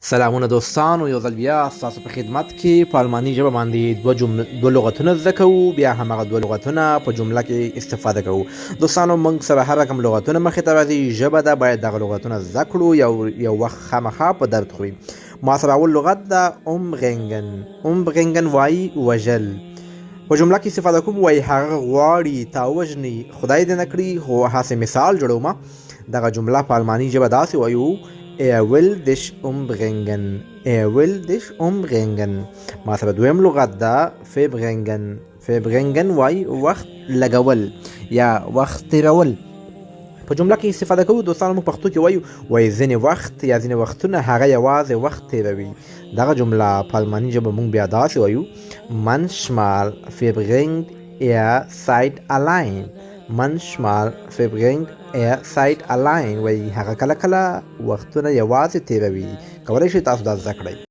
سلامونه دوستانو، یو ځل بیا ستاسو په خدمت کې په الماني ژبه باندې دوه لغتونه زده کوو، بیا هماغه دوه لغتونه په جمله کې استفاده کوو. دوستانو، موږ سره هر رقم لغتونه مخې ته راځي، ژبه ده، باید دغه لغتونه زده کړو، یو وخت خامخا په درد خوري. ما سره اول لغت ده umbringen. Umbringen وایي وژل. په جمله کې استفاده کوم، وایي هغه غواړي تا وژني، خدای دې نه کړي، خو هسې مثال جوړوم. دغه جمله په الماني ژبه داسې وایو: Er will dich umbringen. Er will dich umbringen. ما سره دویم لغت ده verbringen. Verbringen وای وخت لګول یا وخت تیرول. په جمله کې استفاده کوو. دوستانو، موږ پښتو کې وایو، وایي ځینې وخت یا ځینې وختونه هغه یوازې وخت تیروي. دغه جمله په الماني ژبه موږ بیا داسې وایو: Manchmal verbringt er Zeit allein. Manchmal verbringt er Zeit allein. وایي هغه کله کله وختونه یوازې تیروي. کولی شئ تاسو دا زده کړئ.